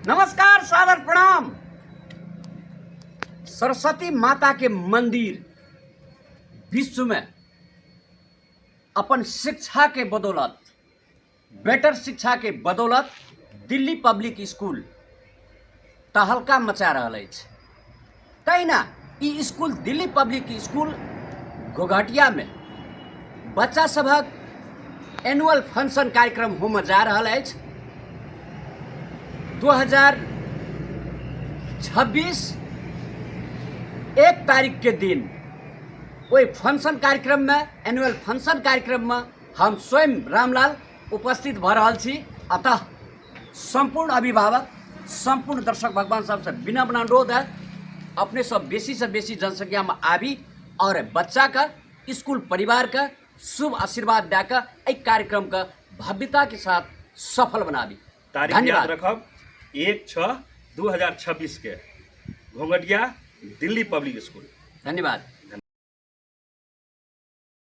नमस्कार, सादर प्रणाम। सरस्वती माता के मंदिर विश्व में अपन शिक्षा के बदौलत, बेटर शिक्षा के बदौलत दिल्ली पब्लिक स्कूल तहलका मचा रहल अछि। तहिना ई स्कूल दिल्ली पब्लिक स्कूल घोघटियामे बच्चा सभक एनुअल फंक्शन कार्यक्रम होमय जा रहल अछि। 2026 1 तारीखके दिन ओहि फंक्शन कार्यक्रममे, एनुअल फंक्शन कार्यक्रममे हम स्वयं रामलाल उपस्थित भऽ रहल छी। अतः सम्पूर्ण अभिभावक, सम्पूर्ण दर्शक भगवान सबसँ विनम्र अनुरोध है, अपने सब बेसीसँ बेसी जनसंख्यामे आबी आओर बच्चाके, स्कूल परिवारके शुभ आशीर्वाद दए कऽ एहि कार्यक्रमके भव्यताके साथ सफल बनाबी। तारीख याद धन्यवाद। रखब, 1/6/2026 के घोंघटिया दिल्ली पब्लिक स्कूल। धन्यवाद।